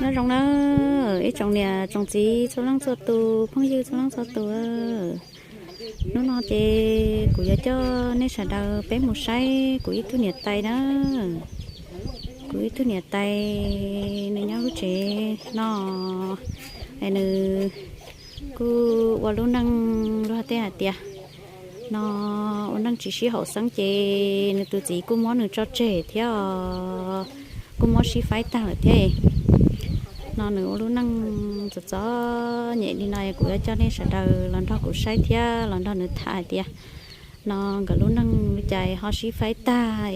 Nyob zoo na, ib tsoom niam tsoom txiv txhua leej txhua tus, phooj ywg txhua leej txhua tus. Hnub no ces kuv yuav coj nej sawv daws peb mus saib kuv ib tug niam tais na. Kuv ib tug niam tais nws nyob lub tsev no, es nws kuj ua lub neej luag tej hais tias no ua neej tsis sib haum xeeb ces nws tus txiv kuj muab nws tso tseg thiab os, kuj muab sib faib tag lawm thiab. No nws ua lub neej txom txom nyem li no, kuv yuav coj nej sawv daws los nrog kuv saib thiab los nrog nws tham hais tias no nkawd lub neej li cas ho sib faib tag,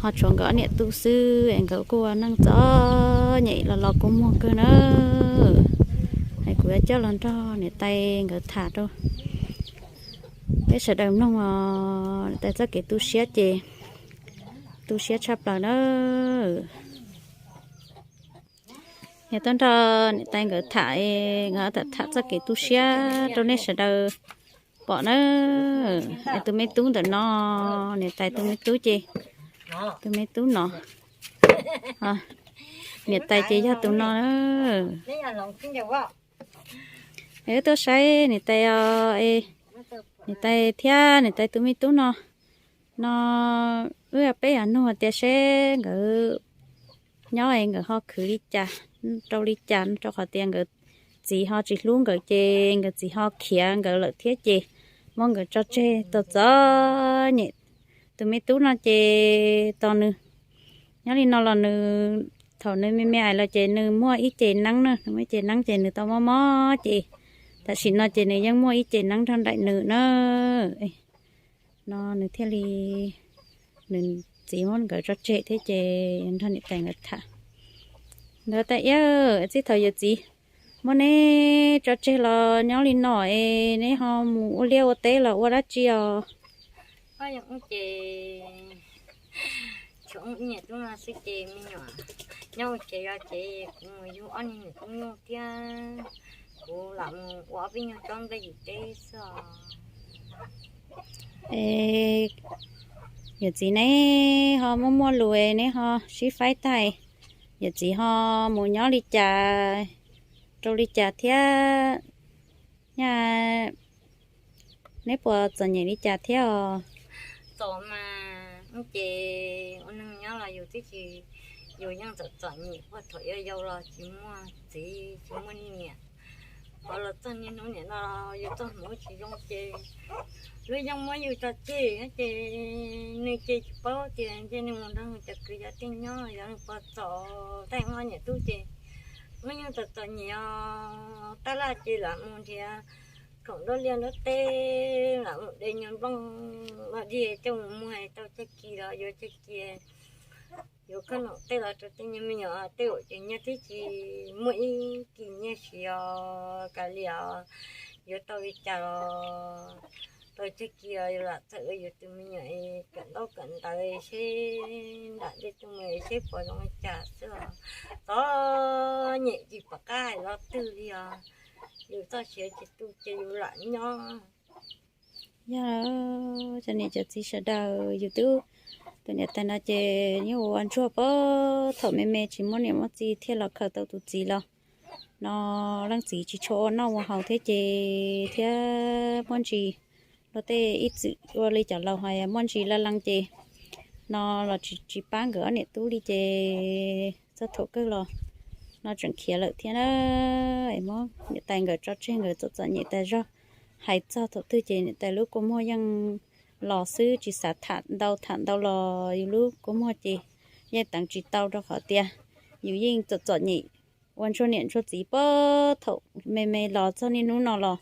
ho tshuav nkawd ob niam tub xwb es nkawd kuj ua neej txom nyem los los kua muag kawg na. Es kuv yuav coj los nrog niam tais nkawd tham rau peb sawv daws mloog os. Niam tais txoj kev tu siab ces tu siab tshaj plaws na. Yog tuaj nrog niam tais nkawd tham, nkawd tham tham txoj kev tu siab rau nej sawv daws pom na. Es tus me tub ntawm no, niam tais tus me tub ces, tus me tub no, niam tais ces yog tus no na. Es wb tuaj saib niam tais os, niam tais thiab niam tais tus me tub no, no wb peb yog nug tias seb nkawd nyob es nkawd ho khwv li cas, rau li cas, rau qhov tias nkawd txiv ho tsis hlub nkawd ces nkawd txiv ho khiav nkawd lawm thiab ces muab nkawd tso tseg tau txom nyem. Tus me tub no ces tos nws nyob li no los nws, thaum nws me me ais los ces nws muaj ib ce neeb na, nws muaj ib ce neeb ces nws tau mob mob ces tam sim no ces nws yeej muaj ib ce neeb nrog nraim nws na. No nws thiaj li, nws txiv muab nkawd tso tseg thiab ces nrog niam tais nkawd tham. Nkawd tias, iab, txij thaum yawm txiv muab neb tso tseg los nyob li no es neb ho mus ua liaj ua teb los ua dab tsi os? Ces tshuav ib niam tub no xwb ces me nyuam nyob ua ke, yog ces kuv mus yug ob niag niam tub nyuj thiab kuv lam mus ua ob peb nyuag tsob nplej yim teb xwb os. Es yawm txiv neb ho muaj muaj lus es neb ho sib faib tag, yawm txiv ho mus nyob li cas rau li cas thiab, nyaj neb puas txom nyem li cas thiab os? Txom mas, ces ua neeg nyob los yus twb tsis, yus yeej txom txom nyem, puag thaum yau yau los tsis muaj txiv tsis muaj niam, qhov los txog niaj hnub niam no yus txoj hmoov tsis zoo ces lub yeej muab yus tso tseg ces nws ces tsis paub tias ntshe nws mus nrog cov kwv cov tij nyob yog nws puas txom. Tej ob niam tub ces muab yeej txom txom nyem os. Tab laj ces lam mus nrhiav khoom nruab liaj nruab teb, lam mus de nyuag nplooj vaj dig coj mus muag tau cag kis los yuav cag kis, yuav khoom noj tej los rau tej nyuag me nyuam tej zaum ces nyiaj twb tsis muaj ib kis nyiaj siv os. Kav liam os, yuav tau li cas los tau cag kis os, yuav lam txawj ua yus tus me nyuam kawm ntaub kawm ntawv seb nram tej tuaj mus seb puas zoo li cas xwb os. Txom nyem tsis pom qab hais lo twg li os. Yus txoj sia tsis tu ces yus lam nyob. Yog cov niam cov txiv sawv daws, yus twb, tus niam tais no ces yeej ua ntsuag puag thaum me me tsis muaj niam muaj txiv thiaj los khaws tau tus txiv los no, leej txiv tsis tshua ua noj ua haus thiab ces thiab muaj ntsis luag tej ib txwm ua li cov laus hais muaj ntsis laj leej ces no los tsis pab nkawd ob niam tub li ces txog thaum kawg los no tseem khiav lawm thiab na. Es muab niam tais nkawd tso tseg nkawd txom txom nyem tas zog. Hais txog thaum twg ces niam tais lub kua muag yeej los xwb, tsis xav tham ntau, tham ntau los yus lub kua muag ces yeej teev tsis tau rau qhov tias yus yeej txom txom nyem ua ntsuag niam ntsuag txiv puag thaum me me los txog niaj hnub no los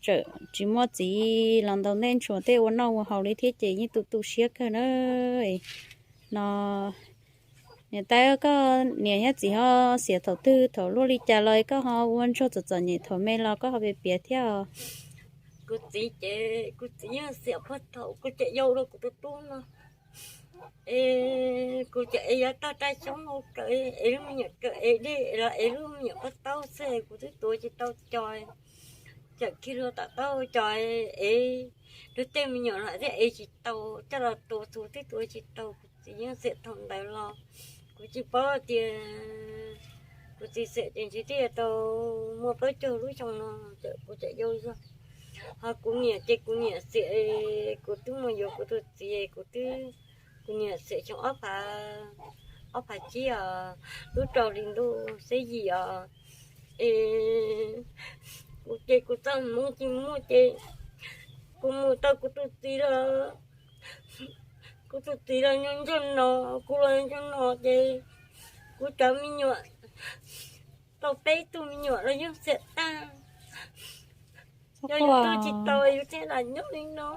tseem tsis muaj txiv los ntaus ntej ntsuas tej ua noj ua haus li thiab ces yeej tu tu siab kawg na. No niam tais, koj niam thiab txiv ho xiam thaum twg, thaum luaj li cas los koj ho ua ntsuag txom txom nyem thaum me los koj ho piav piav thiab os? Kuv txiv ces kuv txiv yeej xiam puag thaum kuv tseem yau dua kuv tus tub no. Es kuv tseem ev yav tag rau xyoob hauv kawm, ev lub me nyuam kawm ev dej los ev lub me nyuam pob taub xwb, kuv twb tuav tsis tau cos, tseem khi lua tom taub cos ev, lub tej me nyuam los thiaj ev tsis tau, coj los tua tus twb tuav tsis tau. Kuv txiv yeej xiam thaum ntawd los kuv tsis paub tias Kuv txiv xiam ces ntshe twb yuav tau muaj plaub caug lub xyoo no, kuv tseem yau zog. Ho kuv niam ces kuv niam xiam, kuv twb mus yuav kuv tus txiv, kuv twb, kuv niam xiam xyoo ob phav, ob phav tsib os, lub rau hli ntuj xeb yim os. Es kuv ces kuv txoj hmoov tsis muaj ces kuv mus tau kuv tus txiv los, kuv tus txiv los nyob ntsog no, kuv los nyob ntsog no ces kuv cov me nyuam tau peb tug me nyuam los yeej xiam tag. Yog yus tu tsis tau yus thiaj lam nyob li no.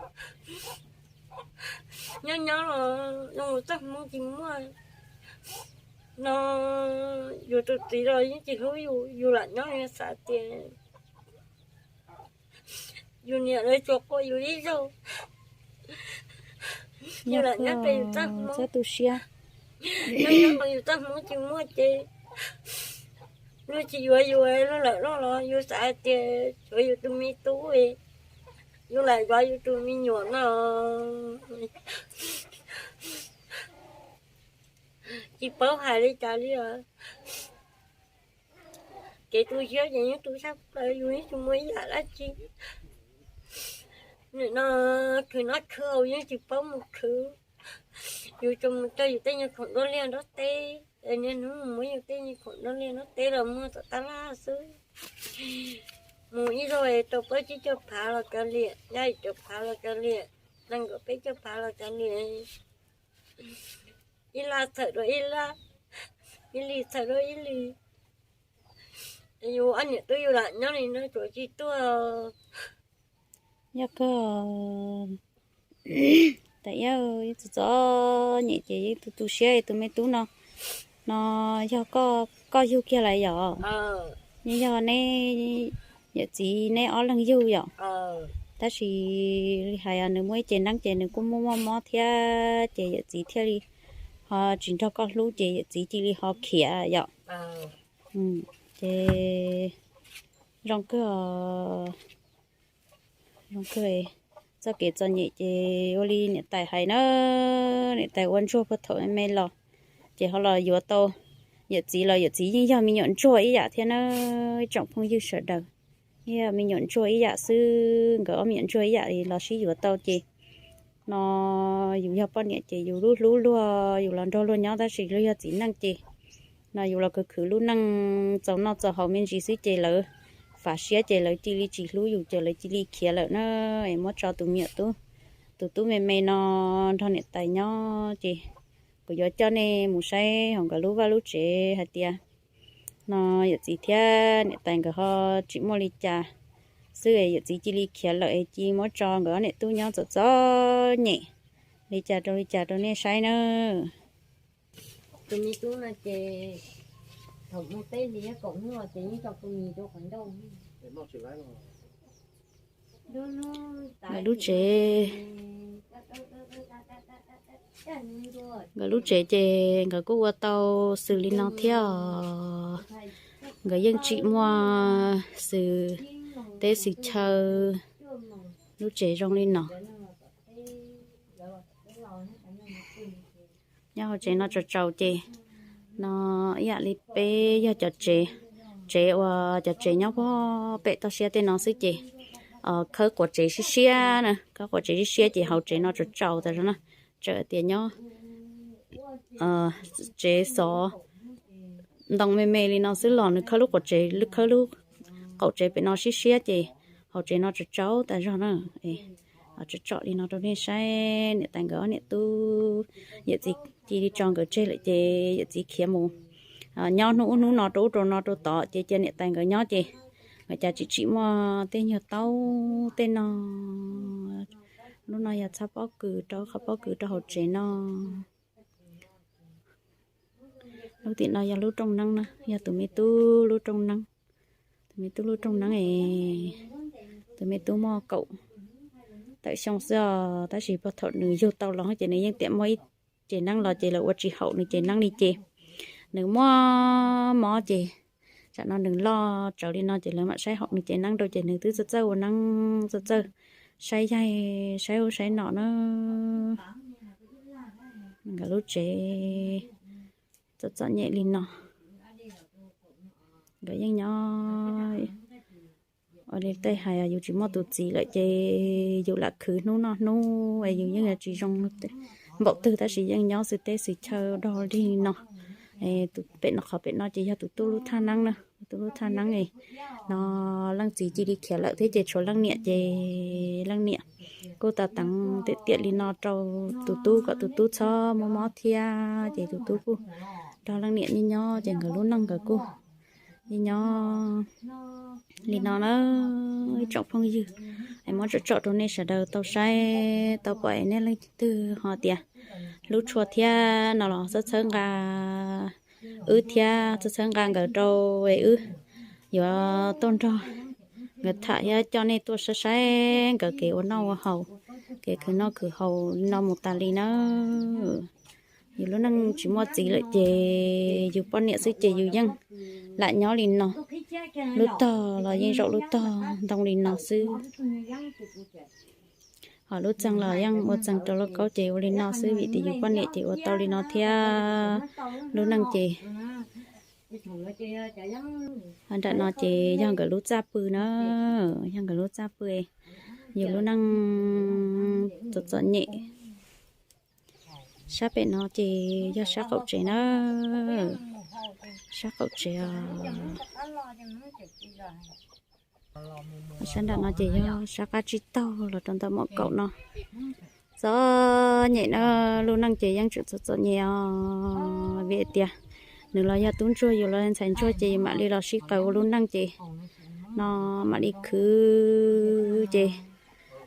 Nyob nyob los zoo txoj hmoov tsis muaj no, yus tus txiv los yeej tsis hlub yus, yus lam nyob yus xav tias yus niam lawv tsuas quaj yus ib zaug. Yus lam nyob pem yus txoj hmoov, nyob nyob los yus txoj hmoov tsis muaj ces luag tsis yuav yus, luag lawm loj los yus xav hais tias tshuav yus tus me tub, yus lam zov yus tus me nyuam no. Tsis paub hais li cas li os. Kev tu siab ces yeej tu sab plaws, yus yeej tsis muaj ib yam dab tsi. Nim no khwv noj khwv haus yeej tsis paub mus khwv. Yus tsuas mus cog yus tej nyuag khoom nruab liaj nruab teb, niaj hnub mus muab yus tej nyuag khoom nruab liaj nruab teb los muag tom tab laj xwb. Mus ib zaug es tau plaub tsib caug phav los kav liam, yim caum phav los kav liam, nees nkaum peb caug phav los kav liam. Ib laj txhawm rau ib laj, ib li txhawm rau ib li. Yus ob niam tub yus lam nyob li no tsuas tsis tuaj. Yog kawg, tas ib yeej txom txom nyem ces yeej tu tu siab tus me tub no, no yog koj yug kiag lawm yom? Yeej yog neb yawm txiv neb ob leeg yug yom? Tab sis li hais nws muaj ib ce neeb ces nws kuj muaj muaj mob thiab ces yawm txiv thiaj li ho tsis nrog koj hlub ces yawm txiv cia li ho khiav yom? Ces zoo kawg, zoo kawg. Txoj kev txom nyem ces ua li niam tais hais na, niam tais ua ntsuag puag thaum me me los ces ho los yuav tau yawm txiv los yawm txiv yeej yog me nyuam ntsuag ib yam thiab na, ib tsoom phooj ywg sawv daws. Yog me nyuam ntsuag ib yam xwb, nkawd ob me nyuam ntsuag ib yam los sib yuav tau ces no yus yog poj niam ces yus lub hlub luag, yus los nrog luag nyob tab sis luag yog txiv neej ces no yus los khwv khwv lub neej txaus noj txaus haus me ntsis xwb ces lawv fav siab ces lawv cia li tsis hlub yus ces lawv cia li khiav lawm na. Es muab tso tus me nyuam tub, tus tub me me no nrog niam tais nyob ces kuv yuav coj nej mus saib hauv nkawd lub vaj lub tsev hais tias no yawm txiv thiab niam tais nkawd ho tsis muaj li cas xwb es yawm txiv cia li khiav lawm es cia muab tso nkawd ob niam tub nyob txom txom nyem li cas rau li cas rau nej saib na. Tus me tub no ces thaum muaj peb hlis kaum hnub ces yeej tso tus mis rau qhov ncauj. Nkawd lub tsev, nkawd lub tsev ces nkawd kuj ua tau xws li no thiab os. Nkawd yeej tsim muaj xws teb xws chaw, lub tsev zoo li no. Nyob hauv tsev no tsaus tsaus ces no ib yam li peb yog cov tsev, tsev uas cov tsev nyob puag pem toj siab tej no xwb ces khawb quav tsev siab siab na, khawb quav tsev siab siab ces hauv tsev no tsaus tsaus tas zog na. Txawm tias nyob tsev xov ntoo me me li no xwb los nws khawb lub quav tsev, khawb lub qaum tsev pem no siab siab ces hauv tsev no tsaus tsaus tas zog na. Tsom tsom li no rau nej saib, niam tais nkawd ob niam tub, yawm txiv cia li tso nkawd tseg lawm ces yawm txiv khiav mus nyob hnub ub hnub no rau ub rau no rau tod ces cia niam tais nkawd nyob ces nkawd cas tsis tsim muaj tej nyuag taub tej no. Lub no yog txhab pob kws rau, qhov pob kws rau hauv tsev no. Lub tim no yog lub rooj neeb na, yog tus me tub lub rooj neeb. Tus me tub lub rooj neeb es tus me tub muaj kaum tawm xyoo xwb os, tab sis puag thaum nws yug tau los ces nws yeej tiam muaj ib ce neeb los ces lawv ua tsis haum nws ce neeb li ces nws muaj mob ces tsam no nws loj tsawv li no ces lawv mam saib haum nws ce neeb rau ces nws twb txawj txawj ua neeb, txawj txawj saib yaig saib ub saib no na. Nkawd lub tsev txom txom nyem li no. Nkawd yeej nyob, ua li tej hais yus tsis muaj tus txiv lawm ces yus lam khwv hnub noj hnub es yus yeej yuav tsis zoo npaum twg tab sis yeej nyob xwb teb xwm chaw dog dig no. Pem no qhov pem no ces yog tus tub lub thaj neeb na, tus tub lub thaj neeb no leej txiv cia li khiav lawm thiab ces tshuav leej niam ces leej niam kuj tau teev tiam tiam li no rau tus tub kom tus tub txhob muaj mob thiab ces tus tub kuj nrog leej niam nyob nyob ces nkawd lub neej nkawd kuj nyob nyob li no na. Ib tsoom phooj ywg, es muab tsom tsom rau nej sawv daws tau saib tau pom es nej leej twg ho tias hlub tshua thiab no los txhawb txhawb nqa wb thiab txhawb txhawb nqa nkawd rau es wb yuav tuaj nrog nkawd tham thiab coj nej tuaj saib saib nkawd kev ua noj ua haus, kev khwv noj khwv haus li no mus tas li na. Yus lub neej tsis muaj txiv lawm ces yus poj niam xwb ces yus yeej lam nyob li no, lub tog los yeej zaum lub tog ntoo li no xwb. Ho lub txeeg los yeej ua txeeg rau lauj kaub ces ua li no xwb vim tias yus poj niam ces ua tau li no thiab. Lub neej ces nram no ces yog nkawd lub txaj pw na, yog nkawd lub txaj pw, yus lub neej txom txom nyem. Sab pem no ces yog sab qaum tsev na, sab qaum tsev os. Sab nram no ces yog sab qab tsib taug los rau ntawm mom kaum no. Txom nyem na, lub neej ces yeej tseem txom txom nyem os vim tias nws los yog tub ntsuag yus los ntxhais ntsuag ces mam li los sib qawm ua lub neej ces no mam li khwv ces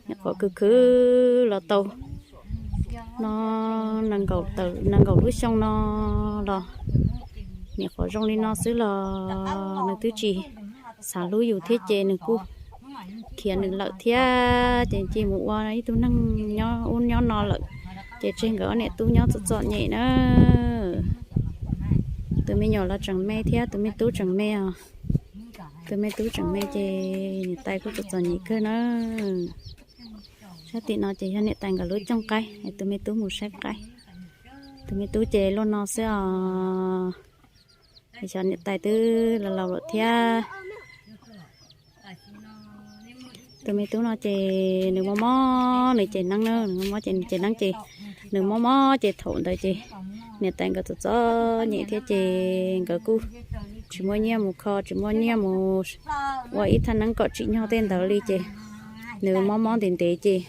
nyuam qhuav khwv khwv los tau no nees nkaum lub xyoo no los nyuam qhuav zoo li no xwb los nws twb tsis xav hlub yus thiab ces nws kuj khiav nws lawm thiab ces cia mus ua ib tug neeg nyob ub nyob no lawm. Ces tseg nkawd ob niam tub nyob txom txom nyem na. Tus me nyuam los tseem me thiab tus me tub tseem me os. Tus me tub tseem me ces niam tais kuj txom txom nyem kawg na. Sab tim no ces yog niam tais nkawd lub cooj qaib, tus me tub mus saib qaib. Tus me tub ces luaj no xwb os. Xyov niam tais twb laus laus lawm thiab. Tus me tub no ces nws mob mob nws ces neeb na, nws mob mob ces nws ces neeb ces nws mob mob ces thaum ntawd ces niam tais nkawd txom txom nyem thiab ces nkawd kuj tsis muaj nyiaj mus kho, tsis muaj nyiaj mus ua ib thaj neeb kom tsim nyog tej ntawd li ces nws mob mob ntev ntev ces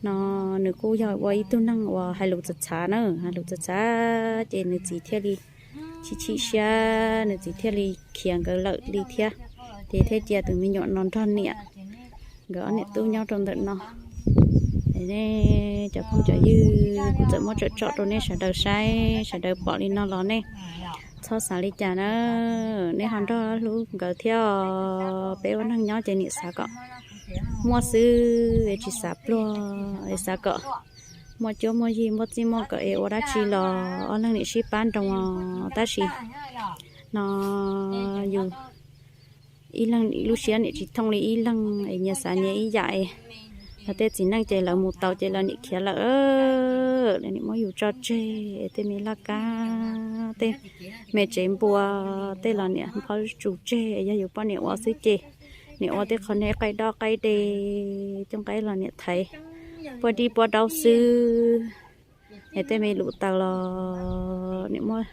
no nws kuj yog ua ib tug neeg uas hais lus txav txhav na, hais lus txav txhav ces nws txiv thiaj li chim chim siab, nws txiv thiaj li khiav nkawd lawm li thiab. Ces thiaj cia tus me nyuam no nrog niam, nkawd ob niam tub nyob rau ntawm no. Cov phooj cov ywg, kuv txawm muab tsom tsom rau nej sawv daws saib, sawv daws pom li no los nej txhob xav li cas na. Nej ho nrog hlub nkawd thiab os. Peb ua neeg nyob ces niam xav kom muaj xwb es tsis xav pluag, es xav kom muaj cuab muaj yig muaj txij muaj nkawm es ua dab tsi los ob leeg niam sib pab nroo os. Tab sis no yus ib leeg lub siab niam tsis thooj li ib leeg es nyias xav nyias ib yam es yog tej txiv neej ces lawv mus tau ces lawv niam khiav lawm, lawv niam muab yus tso tseg es tej me laj kab, tej me tsev npua, tej los niam phob tsus tseg, yog yus poj niam ua xwb ces niam ua tej qho neb qaij dob qaij de, cooj qaib los niam thaiv puab dib puab daub xwb. Es tej me lus taws los niam muab,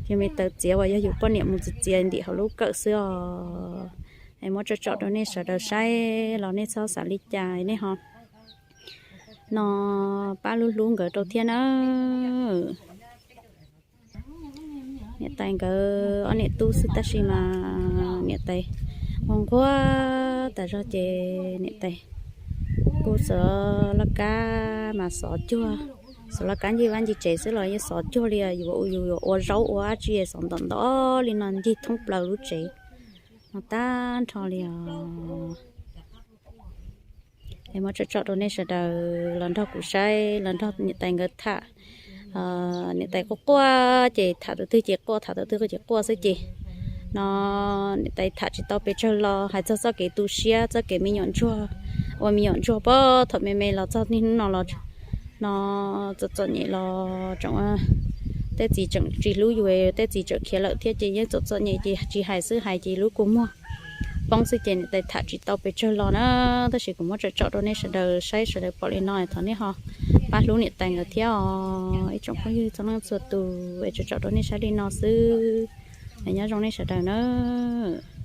yog me taws txiav uas yog yus poj niam mus txiav txiav ntim hauv lub kawm xwb os. Es muab tsom tsom rau nej sawv daws saib los nej txhob xav li cas, nej ho no pab hlub hlub nkawd rau thiab na. Niam tais nkawd ob niam tub xwb tab sis mas niam tais nquag nquag tas zog ces niam tais kuj xov laj kab mas xov cuag, xov laj kab ncig vaj ncig tsev xwb los yeej xov cuag li yus, yus yuav ua zaub ua dab tsi xov ntawm ntawd li no ncig thoob plaws lub tsev no tag nrho li os. Es muab tsom tsom rau nej sawv daws los nrog kuv saib, los nrog niam tais nkawd tham. Niam tais quaj quaj ces tham tus twg ces quaj, tham tus twg ces quaj xwb ces no niam tais tham tsis tau pes tsawg los hais txog txoj kev tu siab, txoj kev me nyuam ntsuag, ua me nyuam ntsuag puag thaum me me los txog niaj hnub no los no txom txom nyem los tseem ua Tej txiv tseem tsis hlub yus, tej txiv tseem khiav lawm thiab ces yeej txom txom nyem ces tsis hais xwb, hais ces lub kua muag poob xwb ces niam tais tham tsis tau pes tsawg los na. Tab sis kuv muab tsom tsom rau nej sawv daws saib, sawv daws pom li no thov nej ho pab hlub niam tais nkawd thiab os ib tsoom phooj ywg txhua leej txhua tus, es tsom tsom rau nej saib li no xwb. Nyob zoo nej sawv daws nawb.